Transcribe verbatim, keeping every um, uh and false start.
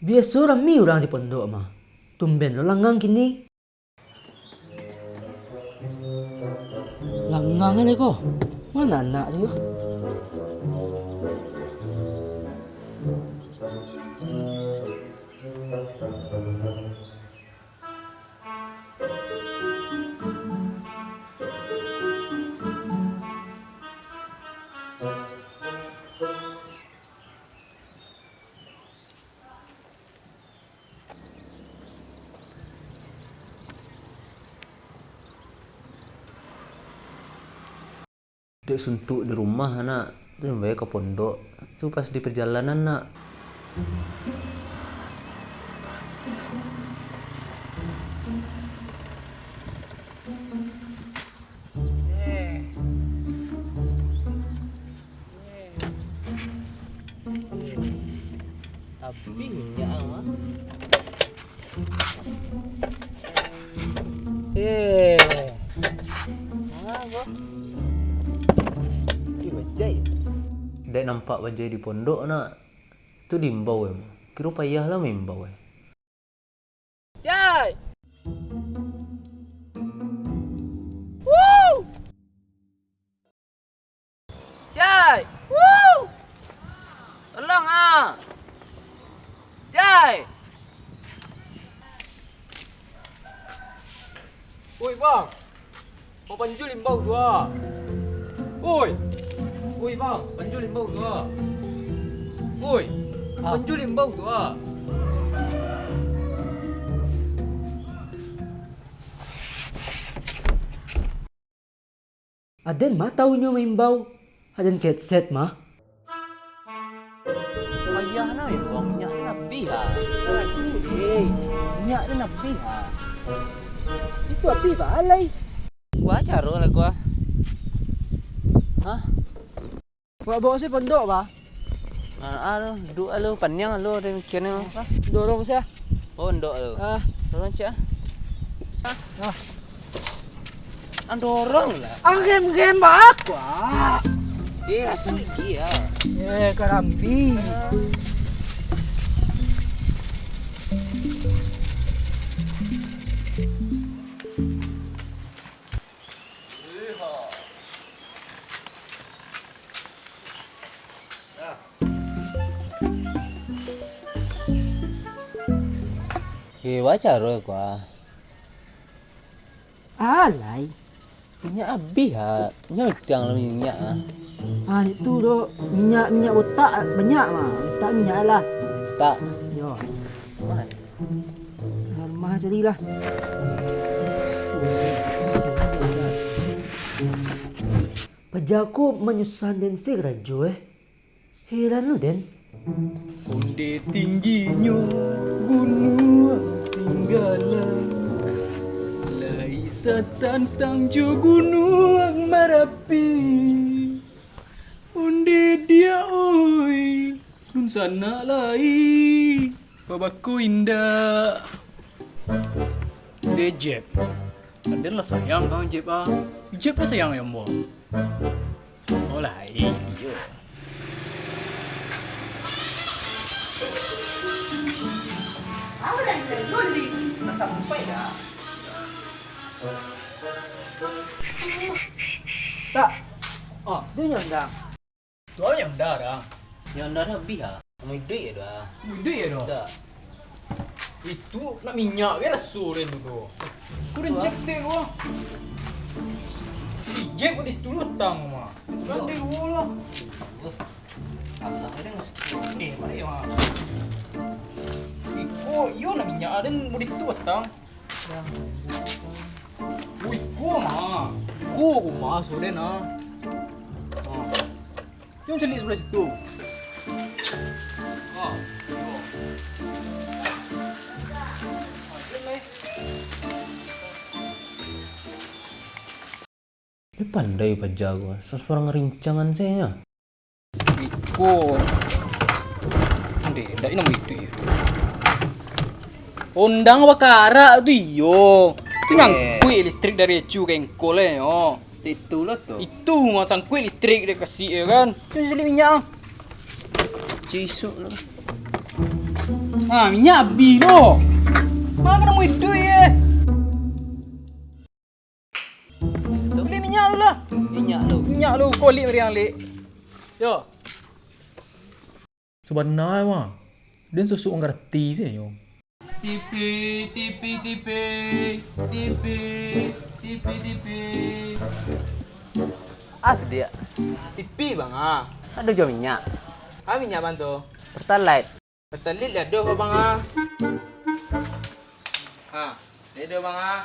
Biaso rami urang di pondok mah. Tumben lo langang kini. Langang lai ko. Ma anak tu? Dek suntuak di rumah, nak. Tu bae ka pondok. Tu pas di perjalanan, nak. Abih minyak ang, ah. Eh. Apo? Ih, bajai. Dek nampak bajai di pondok, nak. Tu diimbau, em. Kiro payah lah maimbau, eh. Cai! Woo! Cai! Woo! Tolong, ah! Cai! Oi, Bang! Bang Panjul imbau tu, ah. Oi. Oi, Bang, Panjul imbau tu, ah. Oi. Ah. Panjul imbau tu, ah. Aden mah tahu nyo maimbau. Aden ketek mah. Payah nah, eh, buang minyak ni abih ah. Aduh, eh, minyak ni abih ah. Itu abih balai. Buat caro lah gua. Hah? Buat bawa si pondok, bah. Ah, ah, lu, duduk lu, paniang lu, ada mikirnya apa? Dorong saya. Oh, ndok lu. Ah. Dorong cek ah. Ah. Ang dorong lah. Ang gem-gem bak aku, ah. Eh, asik dia. Eh, karambi. Eh, wajar lo, kua. Alai. Minyak abih, ha. Nyo tiang lo minyak, ha. Ah, itu do minyak, minyak otak banyak, mah. Mintak minyak lah. Tak. Yo. Mah. Rumah carilah. Paja ko manyusahan den se karajo, eh. Heran lu, den. Onde tingginyo Gunuang Singgala, lai satantang jo Gunuang Marapi. Onde dia oi, dunsanak lai, babako indak. Dek Jeb, aden lah sayang ka Jeb ah. Jeb lah sayang ka ambo. Oh lah, iyo. Lah sampai dah. Tak. Oh, dia nyandang. Tu awak nyandar, ah. Nyandar abih, ah. Mau iduik ya, dah. Mau iduik ya, dah? Dah. Itu nak minyak ke raso den tu, tu. Aku dah cek stek lu, ah. Ijek kau di tu datang, mah. Kan di lah. Alah, ada masuk. Eh, baik, mah. Iko, iyo nak minyak, den mau di tu datang. Ui, iko mah. Iko rumah so den, ah. Ah. Jom caliak sabalah situ. Ah, iyo. Ah, iyo, meh. Dia pandai paja ko, sasurang rincangan sajo. Iko. Ndeh, ndak inang itu ya. Ondang bakarak tu iyo. Tu nyangkuik listrik dari ecu ka engkol eh, oh. Itu lah tu. Itu mah sangkuik listrik dia kasih ya kan. Tu seli minyak ah. Cisuk lah. Ha, minyak abih lo. Ma ka namuah iduik, eh? Bali minyak lu lah. Minyak lu. Minyak lu, kolik meriang, Lik. Yo. Sabana mah. Den susuk mangarati se yo. Tipi, tipi, tipi. Tipi, tipi, tipi. Ah, tu dia. Tipi, Bang, ah. Ado juo minyak? Ah, minyak, Bang, tu. Pertalite. Pertalite lah doh, Bang, ah. Ha, dia doh, Bang, ah.